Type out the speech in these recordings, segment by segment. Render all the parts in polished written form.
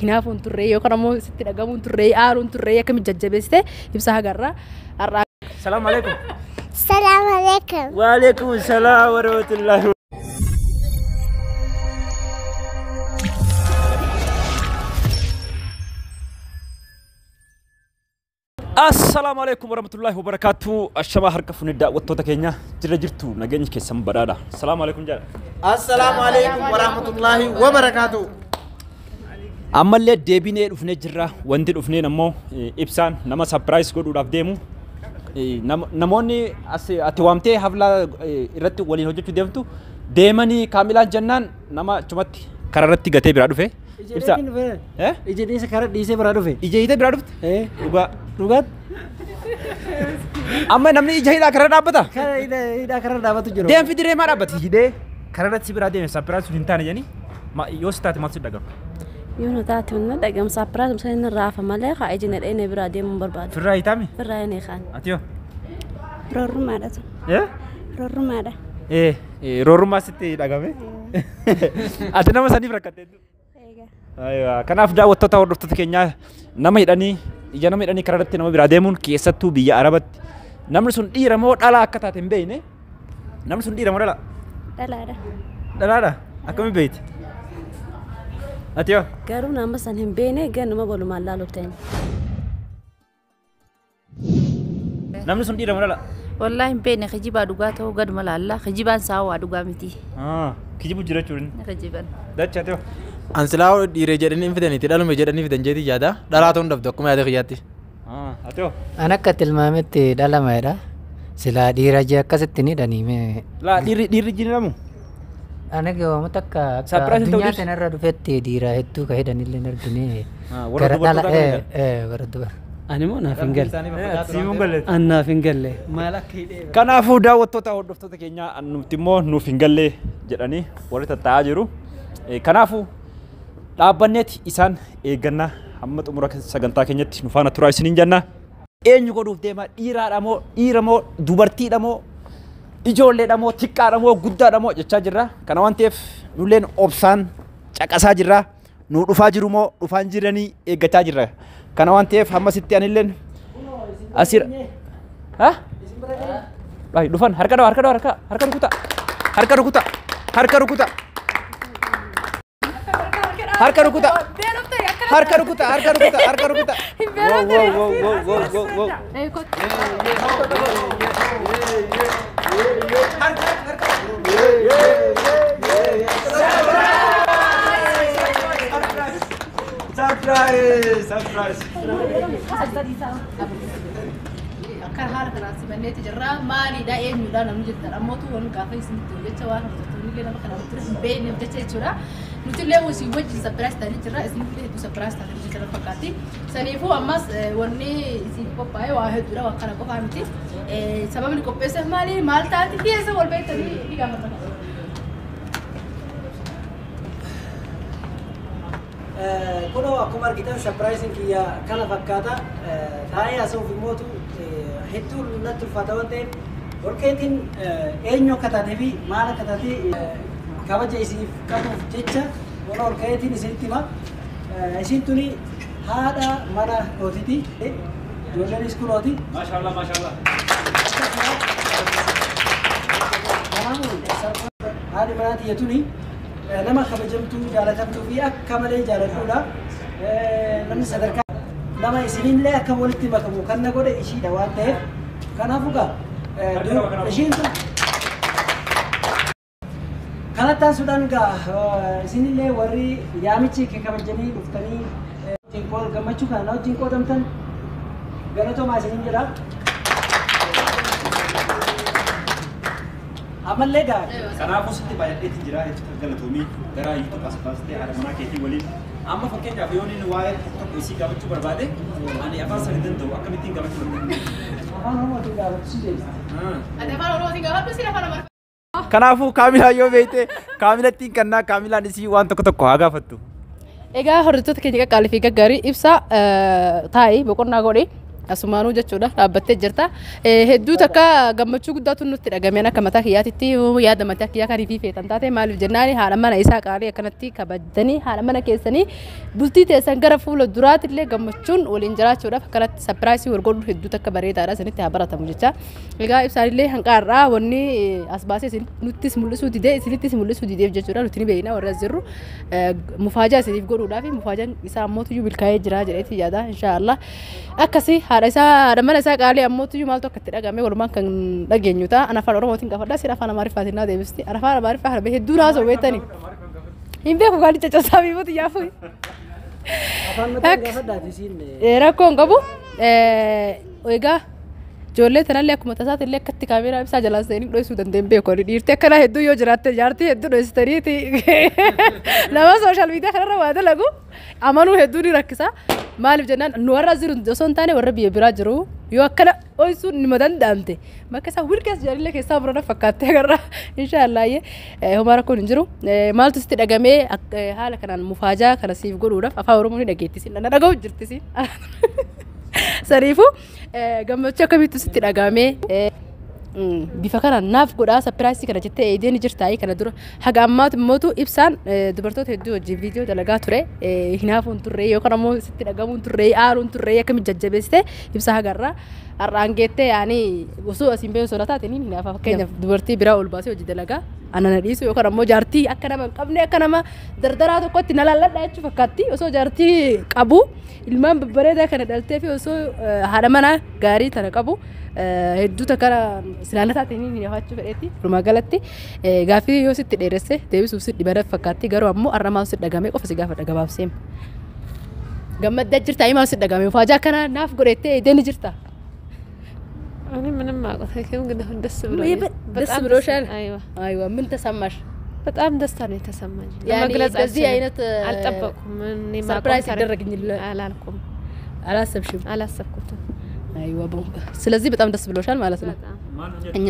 Hinaafuun turre yookaan ammoo sitti dhagamuun turre aaruun turre akkamitti jajjabeessite ibsaa hagarraa har'aa. Salaam alaikum. Salaam alaikum. Wa alaikum salaam wa rahmatullahi. Assalaamu alaikum warahmatullahi wabarakatuh. Ashamaa harka fuunee daawwattoota keenya jira jirtu nageenyi keessan badhaadha. Assalaamu alaikum jedha. Assalaamu alaikum warahmatullahi wabarakatuh. Ammallee deebinee dhufnee jirra. Wanti dhufneen ammoo ibsaan nama surprise godhuudhaaf deemu. Namoonni ati waamtee haflaa irratti waliin hojjechuu deemtu deemanii kaamilaan jennaan nama achumatti karaa irratti gatee biraa dhufe. Ibsa. Ija dhiisa karaa dhiisee biraa dhufe. Ija hiitee biraa dhufte? Dhugaa. Dhugaatti. Amma namni ija hidhaa karaa dhaabbata? Karaa hidhaa karaa dhaabbatu jiru. Deemfi diree maa dhaabbata? Hidhee karaa irratti si biraa deeme surprise sun hin taane jedhanii yoo si taate maaltu si dhagama? Yoo na taate hunna dhagam surprise sun inni raafa malee haa iji na dhee biraa deemuun barbaadu. Firraa hiitame? Firraa hin eekaan. Ati yoo? Roorrumaadha sun. Roorrumaadha. Roorrumaa sitti dhagame? Ati nama saniif rakkatte. Kanaaf daawwattoota hordoftoota keenyaa nama hidhanii ija nama hidhanii karaa irratti nama biraa deemuun keessattuu biyya Arabatti namni sun dhiira moo dhalaa akka taate hin beekne namni sun dhiira moo dhalaa? Dhalaadha. Dhalaadha? Akkamiin beekte? Ati yoo? Garuu nama san hin beekne ganuma walumaan laaluuf ta'e. Namni sun dhiira moo dhalaa? Wallaahi hin beekne kijibaa dhugaa ta'uu gaduma laalla kijibaan saawwaa dhugaa miti. Kijibu jira jechuudha. Kijiban. Dacha ati yoo? Ansilaa dhiiree jedhanii hin fidan itti dhalume jedhanii fidan jeetii yaada. Dhalaa ta'uun dhabdu akkuma yaada kiyyaatti. Ati yoo? An akka tilmaametti dhalamaadha. Silaa dhiira jee akkasitti ni dhaniime. Laa dhiirri jiramu? Ani gabaamatti akka Surprise ta'uu addunyaa dhiirri? kanarra dhufetti dhiira hedduu ka hidhanillee hin argine. Warra dubartootaa kan hidhan? Warra dubara. Ani immoo naaf hin galle. Siif hin galle. An naaf hin galle. Maal akka hidhee. Kanaafuu daawwattoota hordoftoota keenyaa nuti immoo nuuf hin galle jedhanii warri tattaa'aa jiru. Kanaafuu dhaabbanneeti isaan eeggannaa hamma xumura sagantaa keenyatti nu faana turaa isiniin jenna. Eenyu godhuuf deema dhiiraadha moo dhiira moo dubartiidha moo ijoolleedha moo xiqqaadha moo guddaadha moo jechaa jirra. Kana waan ta'eef nulleen obsaan caqasaa jirra. Nu dhufaa jiru moo dhufaan jiranii eeggachaa jirra. Kana waan ta'eef hamma sitti anilleen asirra. Ha? Baay'ee dhufan harka dhawa harka dhawa harka rukuta harka rukuta harka rukuta harka rukuta harka rukuta harka rukuta harka rukuta. Wow wow wow wow wow wow. Surprise! Surprise! Akka haala kanaan simanneeti jirra. Maalidha eenyudha namni jettan ammootu waan gaafa isinitti jecha waan hordoftoonni illee nama kana ture hin beekneef jecha jechuudha. Nuti illee isin wajjin surprise ta'anii jirra. Isin illee hedduu surprise ta'anii jirra fakkaatti. Saniifuu ammas wanni isin qophaa'e waa hedduudha waan kana qofaa miti. Sababni qopheesseef maali maal taati keessa wal beektanii ni gaafatama. Kunoo akkuma argitan surprising kiyya kana fakkaata. Taa'ee haasa'uuf immootu hedduu natti ulfaata waan ta'eef warqeetiin eenyu akka taatee fi maal akka taate kabaja isiniif qabuuf jecha warra warqeetiin isinitti hima. Isin tuni haadha mana kootiiti. Ijoolleenis kunooti. Maashaallah maashaallah. Kanaafuu haadhi manaa tiyya tuni nama kabajamtuu jaalatamtuu fi akka malee jaaladhuudha. Namni sadarkaa nama isinillee akka walitti makamu kan na godhe ishiidha waan ta'eef kanaafuu gaa ishiin tun kanatti aansuudhaan gaa isinillee warri yaamichi kabajanii dhuftanii gammachuu kana na wajjin qoodamtan galatoomaa isiniin jedha. Ammallee gaa. Kanaafuu sitti baay'ateetiin jira jechuudha galatoomii gara YouTube as baastee haadha manaa keetii waliin. Amma fakkeenyaaf yoo inni waa'ee tokko tokko isii gaafachuu barbaade ani afaan sana hin danda'u akkamittiin gaafachuu barbaade? Afaan Oromootiin gaafachuu si deebista. Ati afaan Oromootiin gaafadhu si afaan Amaariffaa. Kanaafuu kaamilaa yoo beekte kaamilattiin kannaa kaamilaan isii waan tokko tokko haa gaafattu. Egaa hordoftoota keenya qaqqaalii fi gaggaarii ibsa taa'ee boqonnaa godhe Asumaanuu jechuudha dhaabbattee jirta. Hedduu takka gammachuu guddaatu nutti dhagameen akka mataa kiyyaatitti yaada mataa kiyyaa kan ifii feetan taate maaliif jennaan haadha mana isaa qaalii akkanatti kabajanii haadha mana keessanii bultii teessan gara fuula duraatillee gammachuun waliin jiraachuudhaaf akkanatti surprise wal godhu hedduu takka bareedaadha isinitti haa baratamu jecha. Egaa ibsaanillee hanqaarraa wanni as baasee nuttis mul'isuu didee isinittis mul'isuu dideef jechuudha nuti ni beekna warra as jirru mufaajaa isiniif godhuudhaaf mufaajaan isaa ammootuyyuu milkaa'ee jira jedheeti yaada inshaallah. Akkasii haadha isaa haadha mana isaa qaalii ammootuyyuu maaltu akka itti dhagame walumaan kan dhageenyu ta'a. Ana afaan Oromootiin gaafadha sin afaan Amaariffaatiin naa deebisti. Ana afaan Amaariffaa kana hedduu naasoo beektani. Hin beeku gaalli caccasaa biifuuti yaafuu. Afaan mataa gaafadhaati isiin. Rakkoo hin qabu. Egaa ijoollee tanallee akkuma tasaati illee akkatti kaameeraa ibsaa jalaan seenii dho'isuu dandeen beeku. Dhiirti akkanaa hedduu yoo jiraatte jaartii hedduu dho'isitaniiti nama social media kanarra waa dalagu amanuu hedduu ni rakkisa. Maaliif jennaan nu warra jiru osoo hin taane warra biyya biraa jiru yoo akkana dho'isuun nima danda'amte bakka isaa wilkees jedhanillee keessaa murana fakkaattee agarra inshaallah homaa rakkoon hin jiru. Maaltu sitti dhagamee haala kanaan mufaajaa kana siif godhuudhaaf afaan Oromoo ni dhageettisi na dhaga'u jirtisi. Saniifuu gammachuu akkamitti sitti dhagamee bifa kanaan naaf godhaa surprise kana jettee eedee ni jirtaa kana dura haga ammaatu immootu ibsaan dubartoota hedduu wajjin viidiyoo dalagaa ture hinaafuun turre yookaan ammoo sitti dhagamuun turre aaruun turre akkamitti jajjabeessite ibsaa hagarraa har'aan geettee yaani osoo asiin beeku soda taate ni hinaafa fakkeenyaaf dubartii biraa ol baasee hojii dalagaa ana na dhiisu yookaan ammoo jaartii akka nama hin qabne akka nama dardaraa tokkotti na laalladha jechuu fakkaatti osoo jaartii qabu ilmaan babbareedaa kana dhaltee fi osoo haadha manaa gaarii tana qabu hedduu takka silaana taate ni hinaafachuu fedheetti walumaa galatti gaaffii yoo sitti dheeresse deebisuuf si dhibana fakkaatti garuu ammoo har'a maal si dhagamee qofa si gaafa gabaabseema. Gammaddaa jirta maal si dhagame faajaa kana naaf godhettee eedee ni jirta. እኔ ምንም አውቀው ግን አሁን ደስ ብሎኛል። ደስ ብሎሻል? አይዋ አይዋ ምን ተሰማሽ? በጣም ደስታ ነው የተሰማኝ። ያኔ ለመግለጽ በዚህ አልችልም። አይነት አልጠበቅኩም። እኔ ማቆም surprise ታሪክ ይደረግኝ አላልኩም፣ አላሰብሽም? አላሰብኩትም። አይዋ ስለዚህ በጣም ደስ ብሎሻል ማለት ነው። በጣም እኛ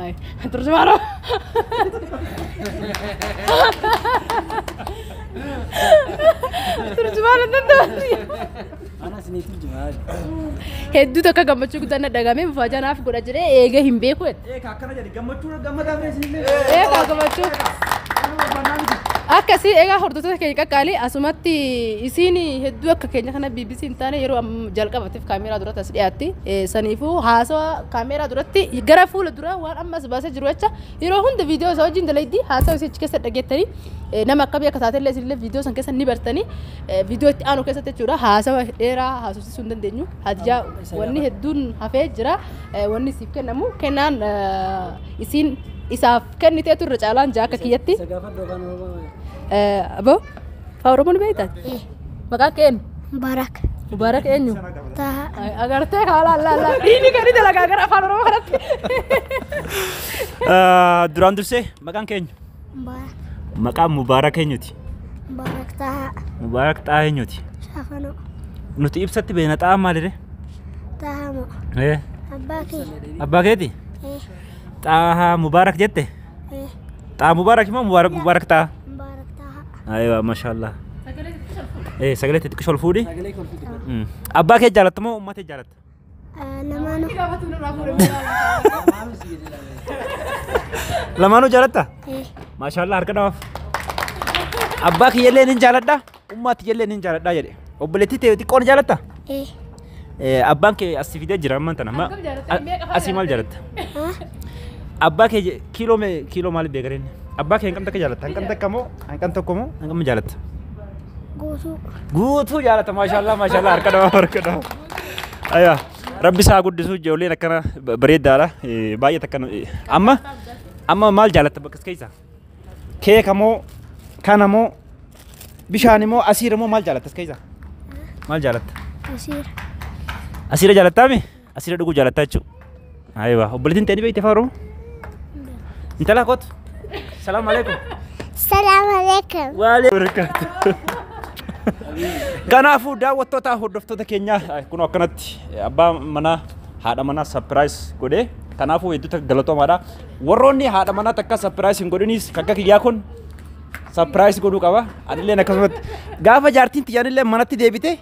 አይ ትርጅማ ነው ትርጅማ ነው እንደ Anas ni turjumaa. Hedduu takka gammachuu guddaan dhagame mufaajaa naaf godha jedhee eegee hin beeku jette. Eegaa akkana jedhi gammachuu gammadaa fi isinillee. Eegaa gammachuu. Akkasii egaa hordoftoota keenya qaqqaalii asumatti isiin hedduu akka keenya kana BBC hin taane yeroo jalqabateef kaameeraa duratti as dhiyaatti. Saniifuu haasawa kaameeraa duratti gara fuula duraa waan ammas baasee jiru jecha yeroo hunda viidiyoo isaa wajjin dalaydi haasawa isii achi keessa dhageettanii nama akkamii akka taatellee isinillee viidiyoo san keessa ni bartanii viidiyoo itti aanu keessatti jechuudha haasawa dheeraa haasofsiisuu hin dandeenyu. Hadijaa wanni hedduun hafee jira wanni siif kennamu kennaan isiin isaaf kenniteetu irra caalaan jaa akka kiyyatti. Isa gaafadhu afaan Oromoo. Abo, afaan Oromoo ni beektaa? Maqaan kee eenyu? Mubarak. Mubaarak eenyu? Taha. Agartee kaala alla alla. Dhiini gadi dalagaa gara afaan Oromoo kanatti. Duraan dursee maqaan keenya? Mubarak. Maqaan Mubaarak eenyuti? Mubarak Taha. Mubaarak Xahaa eenyuti? Shafanoo. Nuti ibsatti beekna xahaa maalire? Taha moo. Abbaa kee. Abbaa keeti? Xahaa Mubaarak jette? Xahaa Mubaarak immoo Mubaarak Mubaarak Xahaa? Mubarak Taha. Aywa maashaallah. Sagalee xixiqqoo ol fuudhi. Sagalee kolfi. Abbaa kee jaalatta moo uummata kee jaalatta? Lamaanuu. Lamaanuu si jedhe. Lamaanuu jaalatta? Maashaallah harka dhawaaf. Abbaa kiyyallee nin jaaladha, ummaa kiyyallee nin jaaladha jedhe. Obboleettii ta'e xiqqoo ni jaalatta? Abbaan kee asii fidee jira ammaan tana. Akkam jaalatta? Meeqa fa'aa Asii maal jaalatta? Abbaa kee kiiloo kiiloo maaliif beekareen? Abbaa kee hanqam takka jaalatta? Hanqam takka moo hanqam tokko moo hanqam jaalatta? Guutuu. Guutuu jaalatta maashaallah maashaallah harka dhawaaf harka dhawaaf. Ayyaa rabbi isaa guddisuu ijoolleen akkana bareedaadha. Baay'ee takka amma amma maal jaalatta bakka keessa? Keeka moo kana moo bishaan moo asiira moo maal jaalatta as keessa? Maal jaalatta? Asiira. Asiira jaalattaami? Asiira dhuguu jaalatta jechuudha. Aywa obboleettiin ta'e ni beekte afaan Oromoo? Intala kootu. Salaamu alaikum. Salaam alaikum. Waalaikum. Kanaafuu daawwattoota hordoftoota keenyaa kun akkanatti abbaa manaa haadha manaa surprise godhee kanaafuu hedduu takka galatoomaadha. Warroonni haadha manaa takka surprise hin godhinis kakka kiyyaa kun surprise godhuu qaba. Anilleen akkasumatti gaafa jaartiin xiyyaanillee manatti deebite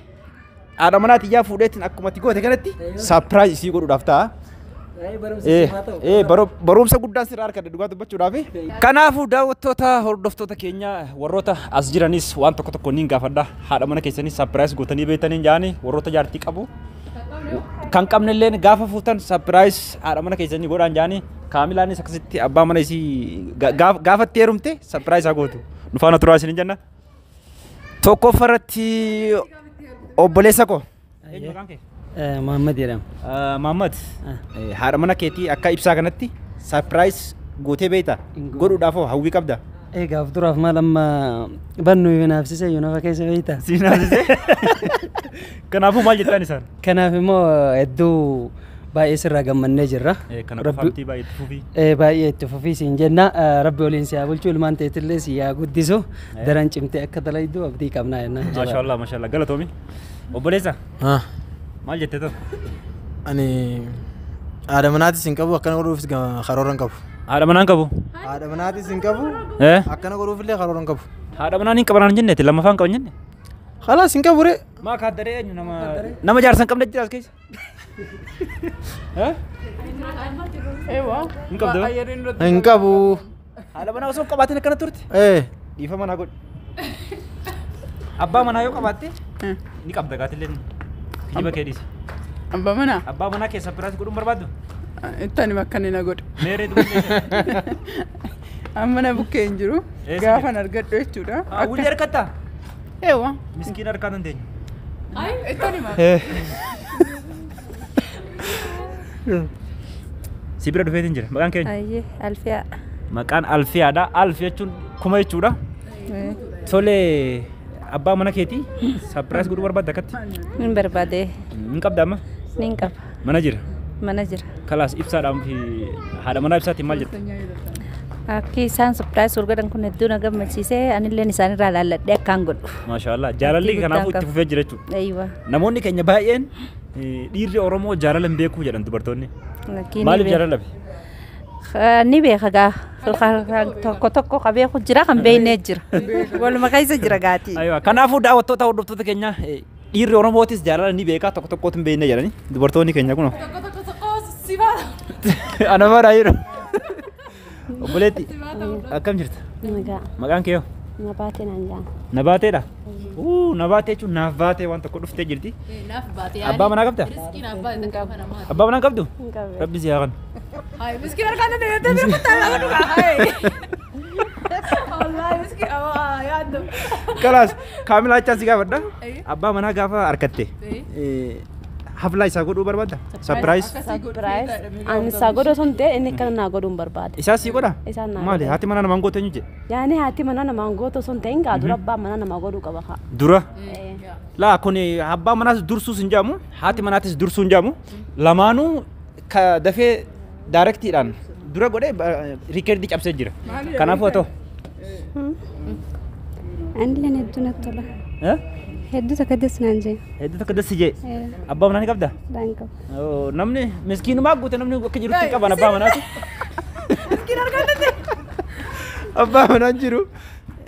Haadha manaa xiyyaa fuudheetiin akkuma ati goote kanatti surprise isii godhuudhaaf ta'a. Barumsa guddaa sirraa argadhe dhugaa dubbachuudhaaf. Kanaafuu daawwattoota hordoftoota keenya warroota as jiranis waan tokko tokko niin gaafadha. Haadha mana keessanii surprise gootanii beektanii jaanii warroota jaartii qabu. Kan qabnelleen gaafa fuutan surprise haadha mana keessanii godhaan jaanii kaamilaanis akkasitti abbaa mana isii gaafa itti heerumte surprise haa gootu. Nu faana turaa isin jenna. Tokkoffaarratti obboleessa koo. Eenyu maqaan kee? Muhammad jedhama. Muhammad, haadha mana keetii akka ibsaa kanatti surprise gootee beekta? Godhuudhaaf hoo hawwii qabda? Egaa of duraaf maal amma bannu naafsise iyyuu nafa keessa beekta. Si naafsise? Kanaafuu maal jettaan isaan? Kanaaf immoo hedduu baay'ee sirraa gammannee jirra. Kana qofaatti baay'ee itti fufii. Baay'ee itti fufii siin jenna. Rabbi waliin si haa bulchu, ilmaan teetillee si haa guddisu. Daran cimtee akka dalaydu abdii qabnaa jenna. Maashaallah maashaallah galatoomi. Obboleessa. Maal jettee ta'u? Ani haadha manaatis hin qabu, akkana godhuufis karoora hin qabu. Haadha manaa hin qabu? Haadha manaatis hin qabu. Akkana godhuuf illee karoora hin qabu. Haadha manaa hin qaban hin jenne, lammaffaa hin qaban jenne? Khalaas hin qabu ree. Maa kaaddaree eenyu nama jaarsa hin qabne jira as keessa? Hin qabdu? Hin qabu. Haadha manaa osoo hin qabaatin akkana turte? Dhiifa manaa godhi. Abbaa manaa yoo qabaatte ni qabda gaatillee kijiba kee dhiisi. Abbaa manaa? Abbaa manaa keessa biraas godhuun barbaaddu? Ittani bakka inni na godhu. Meeree dubbisee. Amma na bukkee hin jiru. Gaafan argadhu jechuudha. Wulii harkattaa? Eewwa. Miskiina harkaa dandeenya. Ittani ma. Si bira dhufeetiin jira. Maqaan keenya? Ayyee, Alfiyaa. Maqaan Alfiyaadha. Alf jechuun kuma jechuudha. Tole abbaa mana keetii surprise godhuu barbaadda akkatti? Nin barbaade. Hin qabda amma? Nin qaba. Mana jira? Mana jira. Kalaas ibsaadhaan fi haadha manaa ibsaatiin maal jetta? Akki isaan surprise wal godhan kun hedduu na gammachiisee anilleen isaanirraa laalladhee akkaan godhu. Maashaallah jaalalli kanaafuu itti fufee jira jechuudha. Aywa. Namoonni keenya baay'een dhiirri Oromoo jaalala hin beeku jedhan dubartoonni. Maaliif jaalala dhabe? Ni beeka gaa. Tokko tokko ka beeku jira kan beeknee jira. Waluma keessa jira gaatii. Aywa kanaafuu daawwattoota hordoftoota keenya dhiirri Oromootis jaalala ni beeka tokko tokkootu hin beekne jedhani dubartoonni keenya kunoo. Tokko tokko tokko si baata. Ana baraa jiru. Obboleetti akkam jirta? Nagaa. Maqaan kee hoo? Nabaatee naan jedhama. Nabaateedha? Nabaatee jechuun naaf baatee waan tokko dhuftee jirti. Naaf baatee. Abbaa manaa qabdaa? Riskii naaf baatee takka namaa. Abbaa manaa qabdu? Hin qabu. Rabbi si haa kennu. Hayi miskiin harkaan dandeenye bira kuttaa lama dhugaa. Hayi. Wallaahi miskiin yaaddu. Kalaas kaamilaa jechaan si gaafadha. Abbaa manaa gaafa harkatte haflaa isaa godhuu barbaadda? Surprise. Surprise. Ani isaa godhu osoo hin ta'e inni akkana naa godhuu hin barbaade. Isaa sii godha? Isaan naa Maali godha. haati manaa namaan goote eenyu jedhe? Yaani haati manaa namaan gootu osoo hin ta'in gaa dura abbaan manaa namaa godhuu qaba haa. Dura. Laa kun abbaa manaas dursuus hin jedhamu haati manaatis dursuu hin jedhamu lamaanuu ka dafee daarektiidhaan dura godhee riikeerdii cabsee jira. Kanaafuu haa ta'u. Anilleen hedduu natti tola. Hedduu takka das naan jee. Hedduu takka das jee. Abbaa manaa ni qabdaa? Daan qaba. Namni miskiinumaa guute namni akka jirutti qaban abbaa manaati. Miskiin harkaan dandeenye. Abbaa manaa jiru.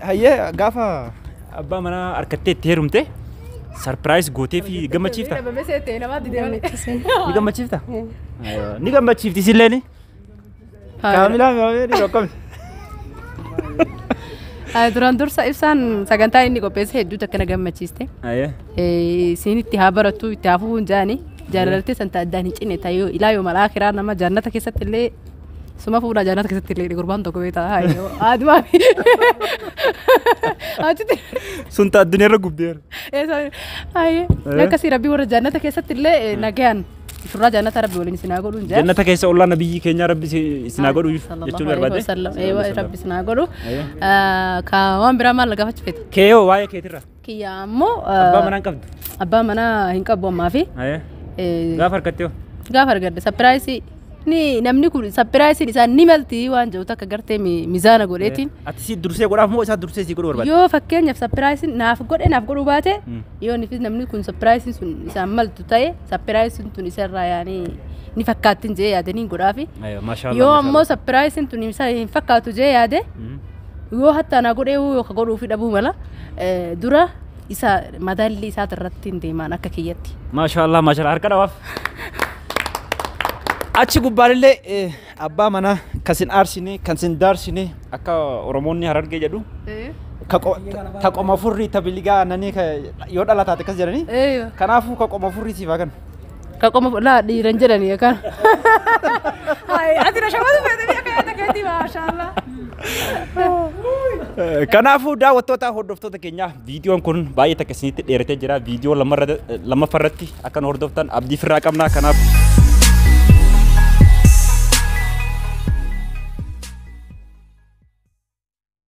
Hayyee gaafa abbaa manaa harkattee itti heerumte surprise gootee fi gammachiifta. Ni gammachiifta? Ni gammachiifti isilleen. Kaamilaa maamee akkami? Duraan dursa ibsaan sagantaa inni qopheesse hedduu takka na gammachiiste. Isiin itti haa barattu itti haa fufuun jaani jaalaltee santa addaan hin cinne tayyoo ilaa yoo malaa kiraa nama jannata keessatti illee suma fuudhaa jannata keessatti illee gurbaan tokko beektaa adumaa fi achitti. Sun ta'a addunyaarra gubdeera. Akkasii rabbii warra jannata keessatti illee nagayaan shurraa jannata rabbi waliin isin haa godhuun jaa. Jannata keessa ollaa nabiyyi keenyaa rabbi isin haa godhu jechuun barbaade. Rabbi isin haa godhu. Ka waan biraa maal gaafachuu feeta? Keeyoo waa'ee keetirra. Kiyya ammoo. Abbaa manaa hin qabdu. Abbaa manaa hin qabu ammaa fi. Gaafa harkattee hoo? Gaafa argadde sapiraayisii ni namni kun sapiraayisiin isaa ni malti waan jedhu takka gartee mizaana godheetiin. Ati si dursee godhaaf moo isaa dursee si godhuu barbaadde? Yoo fakkeenyaaf sapiraayisiin naaf godhe naaf godhuu baate yoo namni kun sapiraayisiin sun isaan maltu ta'e sapiraayisiin tun isarraa yaanii ni fakkaattiin jee yaadanii godhaafi. Yoo ammoo sapiraayisiin tun isa hin fakkaatu jee yaade yoo hatta naa godhee yoo ka godhuufi dhabuu mala dura Isa madaalli isaati irratti hin deemaan akka kiyyatti. Maashaallah maashaallah harka dhawaaf. Achi gubbaalillee abbaa manaa kan sin aarsine kan sin daarsine akka Oromoonni Harargee jedhu. Ka qoma furrii tabiligaa nanii yoo dhala taate akkas jedhanii. Kanaafuu ka qoma furrii siif haa kennu. Ka qoma laa dhiiran jedhanii akkana. Ati na shamatu feetanii akka yaada keetii maashaallah. Kanaafuu daawwattoota hordoftoota keenyaa viidiyoon kun baay'ee takka isinitti dheeratee jira. Viidiyoo lammaffaa irratti akka nu hordoftan abdii firraa qabna. Kanaaf.